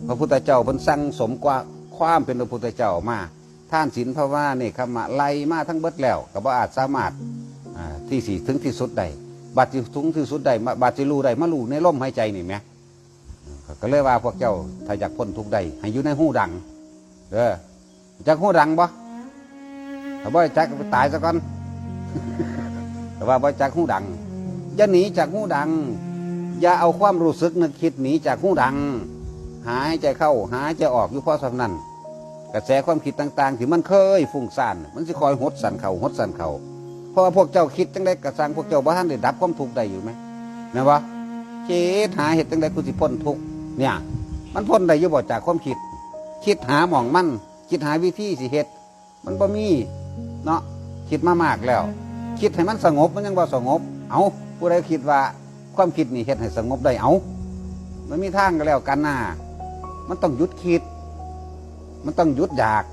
ພະພຸດທະເຈົ້າເພິ່ນສັ່ງສົມກວ່າຄວາມເປັນພະພຸດທະເຈົ້າມາ ທານ ສິນ ພາວະນາ ເນກຂະມະ ໄລ່ມາທັງເບິດແລ້ວ ກໍບໍ່ອາດສາມາດ ອ່າ ທີ່ຊິເຖິງທີ່ສຸດໄດ້. ບາດຊິເຖິງທີ່ສຸດໄດ້ ມາ ບາດຊິຮູ້ໄດ້ ມາຮູ້ໃນລົມຫາຍໃຈນີ້ແໝ. ກໍເລີຍວ່າພວກເຈົ້າ ຖ້າຢາກພົ້ນທຸກໄດ້ ໃຫ້ຢູ່ໃນຮູດັງເດີ. ຈັກຮູດັງບໍ່? ຖ້າບໍ່ຈັກ ໄປຕາຍຊະກ່ອນ. ແຕ່ວ່າບໍ່ຈັກຮູດັງ ຢ່າໜີຈາກຮູດັງ. ຢ່າເອົາຄວາມຮູ້ສຶກນຶກຄິດໜີຈາກຮູດັງ. ຫາຍໃຈເຂົ້າ ຫາຍໃຈອອກຢູ່ພໍສ່ຳນັ້ນ. ກະແສຄວາມຄິດຕ່າງໆ ທີ່ມັນເຄີຍຟຸ້ງສ້ານ ມັນຊິຄ່ອຍຫົດສັ້ນເຂົ້າ ຫົດສັ້ນເຂົ້າ. ເພາະວ່າພວກເຈົ້າຄິດຈັ່ງໃດກໍຊ່າງ ພວກເຈົ້າບໍ່ທັນໄດ້ດັບຄວາມທຸກໄດ້ຢູ່ແມ ແມ່ນບໍ່? ຄິດຫາເຮັດຈັ່ງໃດກູຊິພົ້ນທຸກ ເນ່ຍ ມັນພົ້ນໄດ້ຢູ່ບໍ່ຈາກຄວາມຄິດ? ຄິດຫາໝ່ອງມັນ ຄິດຫາວິທີຊິເຮັດ ມັນບໍ່ມີເນາະ. ຄິດມາມາກແລ້ວ ຄິດໃຫ້ມັນສະຫງົບ ມັນຍັງບໍ່ສະຫງົບ. ເອົ້າ ຜູ້ໃດຄິດວ່າຄວາມຄິດນີ້ເຮັດໃຫ້ສະຫງົບໄດ້? ເອົ້າ ມັນມີທາງກໍແລ້ວກັນນາ. ມັນຕ້ອງຢຸດຄິດ ມັນຕ້ອງຢຸດຢາກ.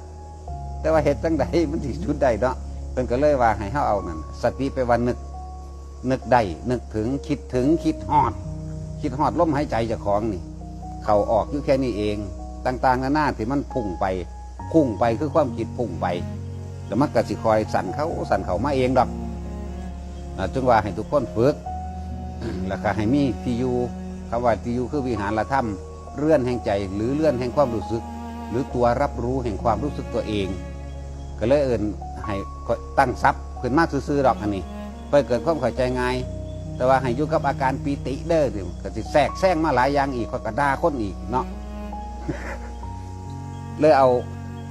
ແຕ່ວ່າເຮັດຈັ່ງໃດມັນຊິຢຸດໄດ້ເນາະ? ເພິ່ນກໍເລີຍວ່າໃຫ້ເຮົາເອົານັ້ນ ສະຕິແປວ່ານຶກ ນຶກໄດ້ ນຶກເຖິງ ຄິດເຖິງ ຄິດຮອດ ຄິດຮອດລົມຫາຍໃຈເຈົ້າຂອງນີ້ ເຂົ້າອອກຢູ່ແຄ່ນີ້ເອງ. ຕ່າງໆນານາທີ່ມັນພຸ່ງໄປ ພຸ່ງໄປ ຄືຄວາມຄິດພຸ່ງໄປ ແລ້ວມັນກໍຊິຄ່ອຍສັ້ນເຂົ້າ ສັ້ນເຂົ້າມາເອງດອກ. ອ່າ ຈຶ່ງວ່າໃຫ້ທຸກຄົນຝຶກ ແລ້ວກໍໃຫ້ມີທີ່ຢູ່. ຄຳວ່າທີ່ຢູ່ຄືວິຫາລະທຳ ເຮືອນແຫ່ງໃຈ ຫຼື ເຮືອນແຫ່ງຄວາມຮູ້ສຶກ ຫຼື ຕົວຮັບຮູ້ແຫ່ງຄວາມຮູ້ສຶກຕົວເອງ. ກໍເລີຍເອີ້ນໃຫ້ຂ້ອຍຕັ້ງສັບຂຶ້ນມາຊື່ໆດອກ. ອັນນີ້ຂ້ອຍເກີດຄວາມເຂົ້າໃຈງ່າຍ ແຕ່ວ່າໃຫ້ຢູ່ກັບອາການປີຕິເດີ. ນີ້ກໍຊິແຊກແຊງມາຫຼາຍຢ່າງອີກ ຂ້ອຍກໍດ່າຄົນອີກເນາະ. ເລີຍເອົາ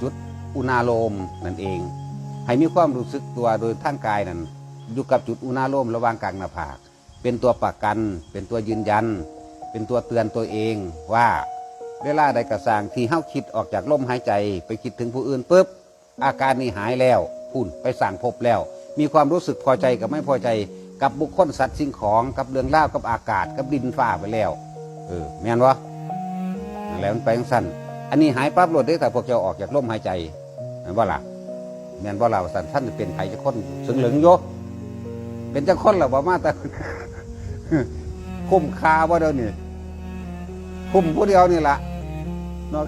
ຈຸດອຸນາໂລມນັ້ນເອງ ໃຫ້ມີຄວາມຮູ້ສຶກຕົວໂດຍທາງກາຍນັ້ນ ຢູ່ກັບຈຸດອຸນາໂລມລະຫວ່າງກາງໜ້າຜາກ ເປັນຕົວປະກັນ ເປັນຕົວຢືນຢັນ ເປັນຕົວເຕືອນຕົວເອງວ່າ ເວລາໃດກໍຊ່າງທີ່ເຮົາຄິດອອກຈາກລົມຫາຍໃຈ ໄປຄິດເຖິງຜູ້ອື່ນປຶບ ອາການນີ້ຫາຍແລ້ວ. ພຸ້ນ ໄປສ້າງພົບແລ້ວ ມີຄວາມຮູ້ສຶກພໍໃຈກັບໄມ່ພໍໃຈ ກັບບຸກຄົນ ສັດ ສິ່ງຂອງ ກັບເລື່ອງລາວ ກັບອາກາດ ກັບດິນຟ້າໄປແລ້ວ. ເອີ ແມ່ນບໍ່? ນັ້ນແຫຼະ ມັນໄປຈັ່ງຊັ້ນ. ອັນນີ້ຫາຍປັບໂລດເດ້ ຖ້າພວກເຈົ້າອອກຈາກລົມຫາຍໃຈ. ແມ່ນບໍ່ລະ? ແມ່ນບໍ່ລະວ່າຊັ້ນ? ທ່ານເປັນໃຜຈັກຄົນ? ເຊິ່ງເຫຼີງຢູ່ ເປັນຈັກຄົນລະບໍ່ມາແຕ່ ຄຸ້ມຄ່າບໍ່ດຽວນີ້? ຄຸ້ມຜູ້ດຽວນີ້ລະເນາະ.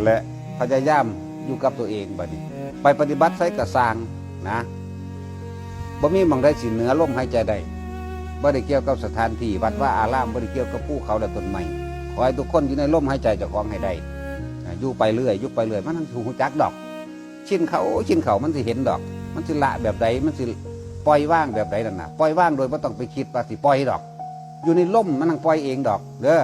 ແລະ ພະຍາຍາມຢູ່ກັບຕົວເອງບັດນີ້ ໄປປະຕິບັດໃສກໍຊ່າງນະ ບໍ່ມີໝ່ອງໃດຊິເໜືອລົມຫາຍໃຈໄດ້. ບໍ່ໄດ້ກ່ຽວກັບສະຖານທີ່ ວັດວາອາລາມ ບໍ່ໄດ້ກ່ຽວກັບພູເຂົາ ແລະ ຕົ້ນໄມ້. ຂໍໃຫ້ທຸກຄົນຢູ່ໃນລົມຫາຍໃຈເຈົ້າຂອງໃຫ້ໄດ້. ອ່າ ຢູ່ໄປເລື້ອຍ ຢູ່ໄປເລື້ອຍ ມັນຊິຮູ້ຈັກດອກ. ຊິນເຂົ້າ ຊິນເຂົ້າ ມັນຊິເຫັນດອກ. ມັນຊິລະແບບໃດ ມັນຊິປ່ອຍວາງແບບໃດນັ້ນນະ. ປ່ອຍວາງໂດຍບໍ່ຕ້ອງໄປຄິດວ່າຊິປ່ອຍດອກ. ຢູ່ໃນລົມມັນນັ່ງປ່ອຍເອງດອກເດີ.